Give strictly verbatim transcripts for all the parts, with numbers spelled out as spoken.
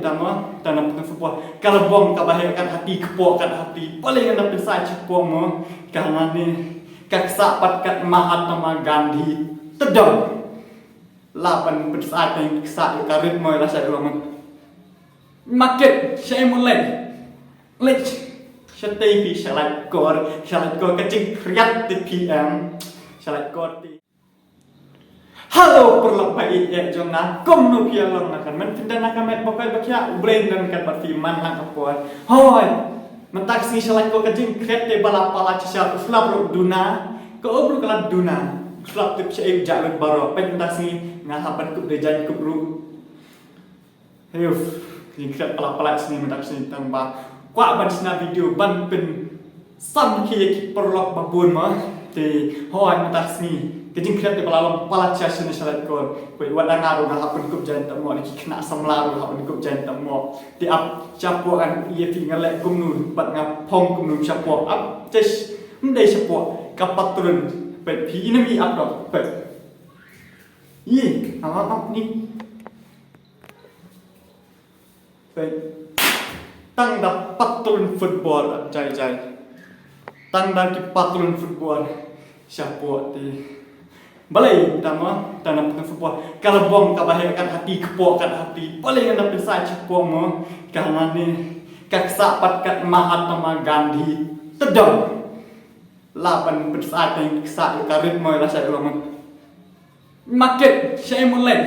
Tama, tana pynfubwa. Ka la bong kaba heh kat hati, kpoh kat hati. Balei ngan da pynsah shapoh mo. Ka nane, ka ksa pat kat Mahatma Gandhi. Tedong. La ban pynsah tang ksa ïa ka rit mo la sha ïa long. Market, sha ïa mo leh. Leh. Shatei phi sha lait kor, sha lait kor ka jingkhriat te phi em. Sha lait kor te. Hello, paralok ba ïeit jong nga, kumno phi ïa long na kan, men phin da na ka met ba koit ba khiah, U Blei un don kat bad phi man la ka por. Hoi, mynta ka sngi sha lait kor ka jingkhriat te ba la palat shisha, u slap ruh duna, ka um ruh ka la duna, u slap tip sha ïa u jah lut baroh, peit mynta ka sngi nga hap ban kup da jaiñkup ruh. Hei, uf, jingkhriat palat palat shisha mynta ka sngi tang ba kwah ban shna video ban pynsam ki ïa ki paralok ba bun mo. Te hoi mynta ka sngi ka jingkhriat te ba la long palat shisha shane sha lait kor. Peit wat da nga ruh nga hap ban kup jaiñkup mo, ki khynnah samla ruh hap ban kup jaiñkup mo. Te ap shapoh ngan ïa phi nga leh kumno bad nga phong kumno shapoh. Ap, tes, ym dei shapoh, ka patron. Peit phi ïa nym ïa ap dok, peit. Ïa, ap ap ap ni. Peit. Tang da patron football, jai jai. Tang da ki patron football. Shapoh te. Balei tama, tana pynfubwa. Ka la bong kaba heh kat hati, kpoh kat hati. Balei ngan da pynsah shapoh mo. Ka nane, ka ksa pat kat Mahatma Gandhi. Tedong. La ban pynsah tang ksa ïa ka rit mo la sha ïa long. Market, sha ïa mo leh.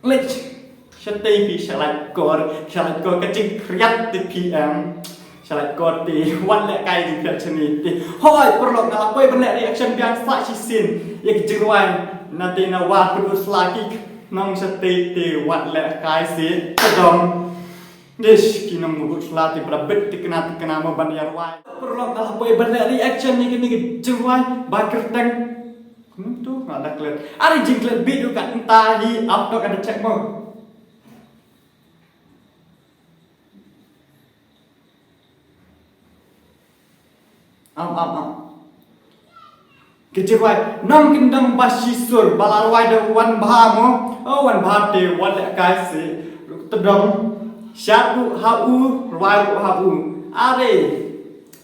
Leh, shatei phi sha lait kor, sha lait kor ka jingkhriat te phi em. Sha lait kor te, wat leh kai jingkhriat shane te. Hoi, paralok nga la poi ban leh reaction biang sah shisien. Ïa ki jingrwai, na te na wan pynut sla ki nong shatei te, wat leh kai se, tedong. Dish, ki nong mubut sla te ba la bit te kena te kena mo ban ïa rwai. Paralok nga la poi ban leh reaction ïa kine ki jingrwai, ba kyrteng. Kumno to, nga da klet. Are jingklet bit u ka nta hi, ap to ka da check mo. Am, am, am. Ki jingrwai, nongkyndong ba shisur, ba la rwai da u Wanbha mo. O Wanbha te, wat leh kai se. Tedong. Shad ruh ha u, rwai ruh ha u. Are.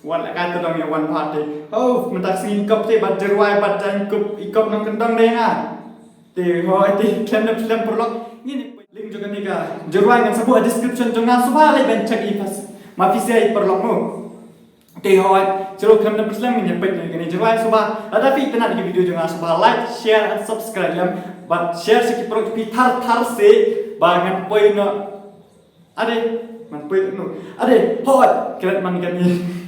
Wat leh kai tedong ïa u Wanbha te. O, mynta sngi kop te, bad jingrwai, bad jaiñkup, i kop nongkyndong dei nga. Te hoi te khlem da khlem paralok. Ngin ïa peit link jong kane ka jingrwai ngan sa buh ha description jong nga, sngewbha leit ban check ïa phi. Ma phi sngewbha ïa paralok mo. Te hoi, shuh khlem da khlem ngin ïa peit ïa kane jingrwai, sngewbha. Lada phi itynnad ïa ki video jong nga, sngewbha like, share and subscribe lem. Bad share sha ki paralok phi thar thar se ba ngan poi noh. Ade, man poi no. Ade, hoi, kret man kane.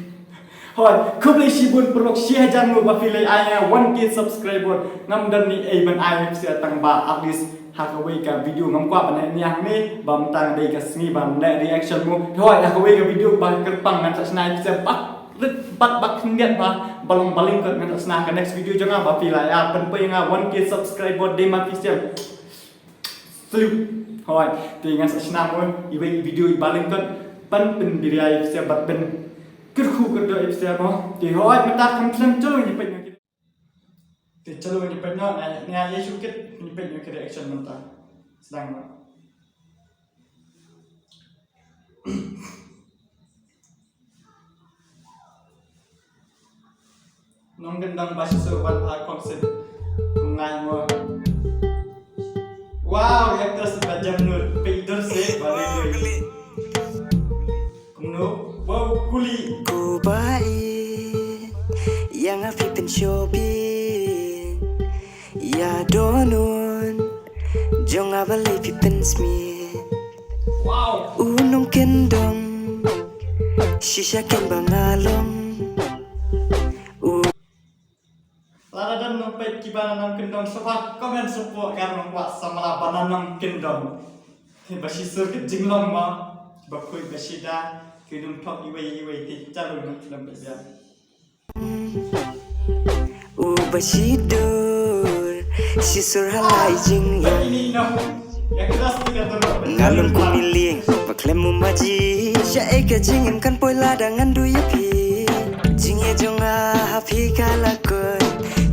Hoi, khublei shibun paralok, shi hajar nguh ba phi la ai nga one K subscriber. Ngam don ei ei ban ai pisa tang ba at least ha kawei ka video ngam kwah ban ai hangne ba mynta dei ka sngi ban leh reaction mo. Hoi, ha kawei ka video ba kyrpang ngan sa shna pisa bad, bad, bad khyndiat ba, ba long ba lyngkot ngan sa shna ka next video jong nga ba phi la ai pynpoi nga one K subscriber dei ma pisa. Salute. Hoi, te ngan sa shna mo, iwei i video i ba lyngkot, ban pynbiria ïa pisa bad ban kyrkhu kyrdoh ïa pisa mo. Te hoi, mynta kan khlem, chalo ngi peit noh. Te chalo ngi peit noh, ngi ïa shu kit, ngi peit noh ki reaction mynta. Sdang noh. Nongkyndong ba shisur Wanbha Kongsit. Kumnai mo. Wow, actress ba jam lut. Peit dur se ba lei lei. Kumno? Wow, kuli. Ko ba i, ïa nga phi pynshoh phi. Ïa don un jong nga balei phi pynsmit. Wow. U nongkyndong shisha ken ba nga long. U. Lada don nongpeit kiba na nongkyndong sngewbha comment support, ka nongkwah samla ba na nongkyndong. Ba shisur ka jinglong ma ba khuid ba shida ki dum thok iwei iwei ti chalu nongkyndong ba. U ba shidur, shisur ha la i jingim. Nga lum kum i lieng ba khlem u maji. Sha ei ka jingim kan poi lada ngan duh ïa phi. Jingïa jong nga ha phi ka la kut.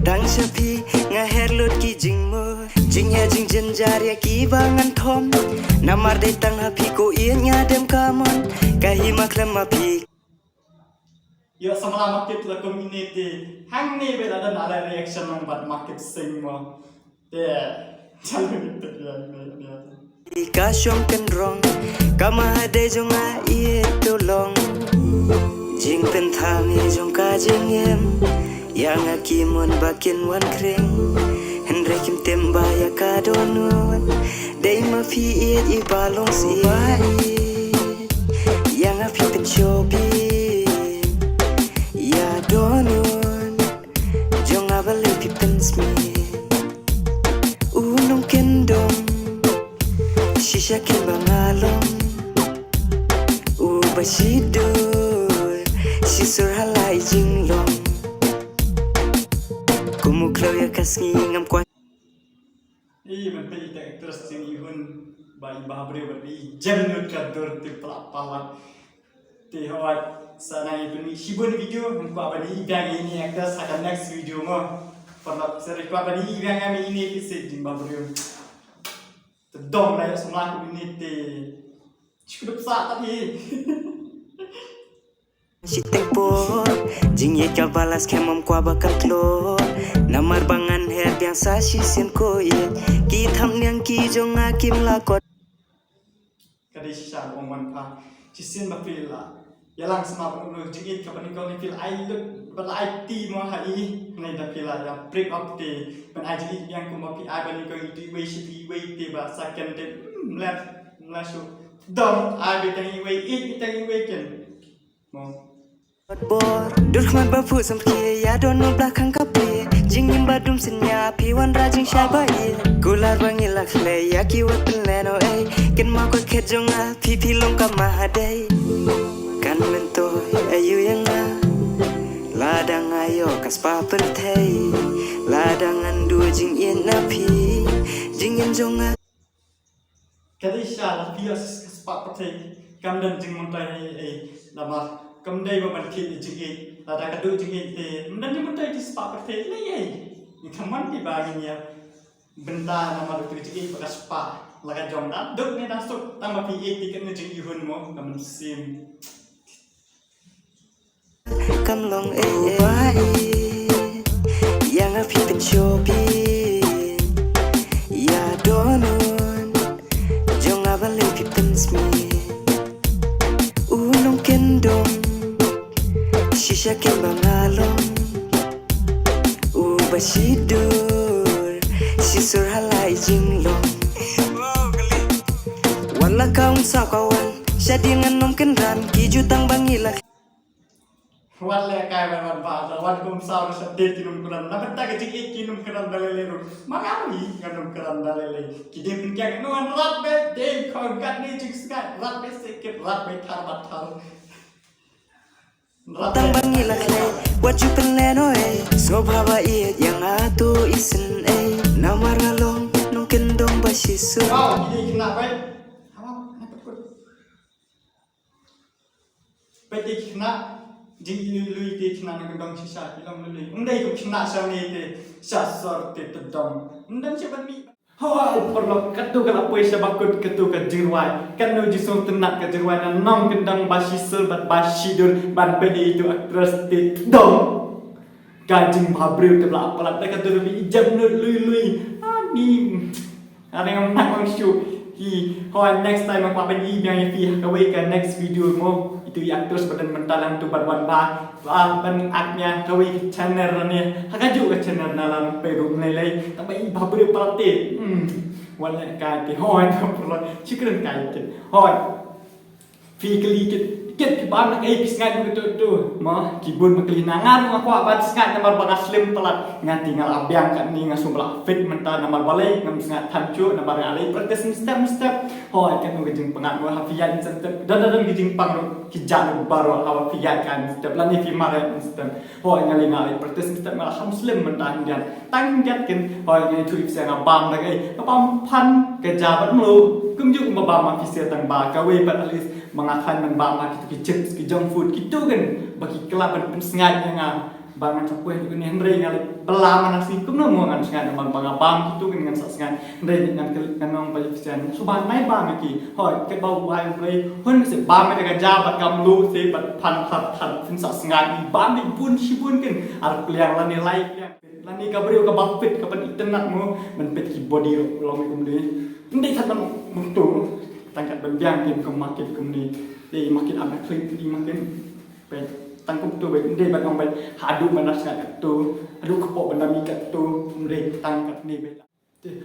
Tang sha phi nga her lut ki jingmut. Jing Ïa jingjynjar ïa kiba ngan thom. Namar dei tang ha phi ko ïeit nga dem kamon. Ka hima khlem ma phi. Ïa samla market la community. Hangne ba la don ala reaction lang bad market sing mo. Te chalu ni te ïa ni ni. Ka shong kynrong ka ma hadei jong nga ïeit to long. Jingpynthame jong ka jingim ïa nga ki mon ba kin wan kring. Hynrei kim tem ba ïa ka dohnud dei ma phi ïeit i ba long sih. Ïa nga phi pynshoh bit ïa dohnud jong nga balei phi pynsmit. U nongkyndong shisha kin ba nga long u ba shidur shisur ha la i jinglong. Kum u khlaw ïa ka sngi ngam kwah. I ban peit ita actress jong i hun ba i Bhabriew ban peit i jem nud ka dur te pla palat. Te hawai sa nang i pynmih shibun video ngam kwah ban i biang ïa ine actress ha ka next video mo. Paralok, sa kwah ban i biang ïa ine episode jong Bhabriew. Te dong la ïa samla kumne te. Shikdup sah ta hi. Shiteng por jingïeit ka balas khem ym kwah ba ka kloi. Namar ba ngan her biang sa shisien ko ïeit ki tham niang ki jong nga kim la kot. Ka dei shisha ba ong wan pha shisien ba phi la ïalang sma ba ong jingïeit ka ba nyngkong ne phi la ai lut ba la ai ti mo ha i. Hangne da phi la ïa break up te ban ai jingïeit biang kumba phi ai ba nyngkong itu iwei shi phi iwei te ba sa ken te mlet mlet shu dong ai ba tang iwei ïeit ba tang iwei ken. Bor dur khmat ba phu sam khie ïa don no bla khang ka plie. Jingim ba dum sin ïa phi wan ra jingshai ba ïeit. Kular ba ngi la khlei ïa ki wat pynlen o ei. Kin ma ko khet jong nga phi phi long ka ma hadei. Kan men to ayu ïa nga. Lada nga ïoh ka spah pyrthei. Lada ngan duh jingïeit na phi. Jingim jong nga. Ka dei sha la phi ïoh ka spah pyrthei kam don jingmyntoi ei ei. Namar kam dei ba ban thied ïa jingïeit. Lada ka duh jingïeit te ym don jingmyntoi ïa spah pyrthei lei ei. Ngi thaman te ba ngin ïa bynta namar utu jingïeit ba ka spah. La ka jong da duk ne da suk tang ba phi ïeit te kane jingïeit hun mo ka mynsiem. Kam long ei ei. Ba ïeit ïa nga phi pynshoh bit ïa dohnud jong nga balei phi pynsmit. U nongkyndong shisha ken ba nga long u ba shidur shisur ha la i jinglong. Wan la ka um saw ka wan shadien ngan ym kynran ki jutang ba ngi la. Wat leh kai ban wan ba da wan kum saw da sha te ki num kran na bynta ka jingïeit ki num kran da lei lei ruh. Ma nga ruh ngan num kran da lei lei. Ki dei pynkiang ngan wan rat beit dei khong katne jingsngaid rat beit sekit rat beit thar bad thar. Tang ba ngi la khlei wat ju pynlen o ei. Sngewbha ba ïeit ïa nga to isyn ei. Namar nga long nongkyndong ba shisha. Wow, ki dei khynnah beit. Hawa, nga takut. Peit te ki khynnah, jingïeit lui lui te ki khynnah nongkyndong shisha ki long lui lui. Ym dei kum khynnah sha ne te sha sor te tdong. Ym don sha ban mih. Hawai paralok, kato ka la poi sha ba kut kato ka jingrwai. Kano jingsngewtynnat ka jingrwai na nongkyndong ba shisha bad ba shidur ban peit ïa itu actress te tdong. Ka jingbhabriew te ba la palat da ka dur ba i jemnud lui lui. Ani. Ani ngam nak ngam shu. Hi, hoi next time nga kwah ban i biang ïa phi ha kawei ka next video mo. Itu i actress ba don mynta lang tu ban wan ba. Ba ban act ïa kawei ka channel ne. Ha kajuh ka channel na lang pei ruh lei lei. Tang ba i bhabriew palat te. Hmm. Wan leh kai te hoi na palat. Shukran kai te. Hoi. Phi kylli kit kit phi bam na ei phi sngaid na kito to. Ma ki bun ma kylli na nga ruh nga kwah ban sngaid namar ba nga slim palat. Nga ti nga la biang katne nga shu ba la fit mynta namar balei ngam sngaid than shuh namar nga lei practice step step. Hoi katno ka jingpyngngad mo ha phi ïaid step. Don don ka jingpang ruh ki jait ruh baroh ha phi ïaid kan step lane phi mar step. Hoi nga lei nga lei practice step nga la kham slim mynta hyndiat. Tang hyndiat kin hoi nga ïathuh ïa phi sa nga bam da ka ei nga bam phan ka ja bad mluh. Kumjuh kumba bam ma phi sa tang ba kawei bad at least ma nga khlaiñ ban bam ha kito ki chips ki junk food kito kin ba ki kylla ban pynsngaid ïa nga. Ba ngan sa poi ïa kane hynrei nga leh pela mana sngi kumno mo ngan sngat namar ba nga bam kito kin ngan sa sngat hynrei ngan ngan ong ba ïa ki sien suba nai bam ïa ki. Hoi katba u ai u Blei hun se bam ïa ka ja bad ka mluh se bad phan phan phan phin sa sngat i bam i bun shibun kin ar pliang lane lai pliang. Lane ka briew kaba fit ka ban itynnat mo ban peit ki body roh long kumne. Ndei that ban muktu tang kat ban biang kin kum market kumne. Dei market am na klik i market. Peit tang kumtu beit ndei ban ong beit haduh ban da sngat katto haduh kpoh ban da mi katto ndei tang katne beit.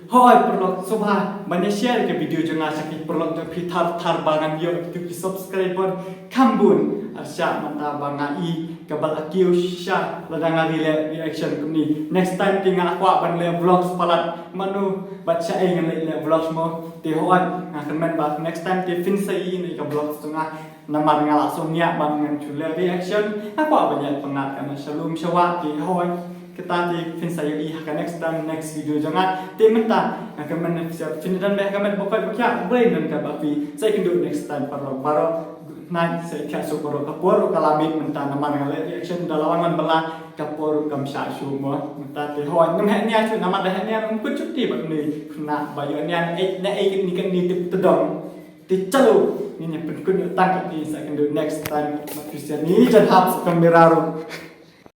Hoi paralok sngewbha ban ïa share ka video jong nga sha ki paralok jong phi thar thar ba ngan ïoh kito ki subscriber kham bun. Ar shah mynta ba nga i kaba la kiew shisha lada nga ri leh reaction kumne. Next time te nga kwah ban leh vlogs palat mano bad shaei ngan leh leh vlogs mo. Te hoi nga kyrmen ba next time te phin sa i ïa ka vlogs jong nga. Namar nga la sngewsih ban ngan shu leh reaction nga kwah ban ïa pyngngad ka na shalom shawa te hoi. Kata te phin sa ïohi ha ka next time next video jong nga te mynta nga kyrmen phi sa phin don bad ha ka met ba koit ba khiah Blei don ka ba phi sa ïakynduh next time paralok baroh. Good night sa ïa thiah suk baroh ka por ka la miet mynta namar nga leh reaction da la wan wan bylla ka por kam shah shuh mo mynta te hoi ngam heh nia shuh namar da heh nia ngam kut shuh te ba ne khynnah ba ïoh nia ne ei ne ei kit ni kan ni tip tedong. Te chalo ngin ïa pynkut ïa tang kat ni sa ïakynduh next time. Mat Christian ni jan hap sa kamera ruh.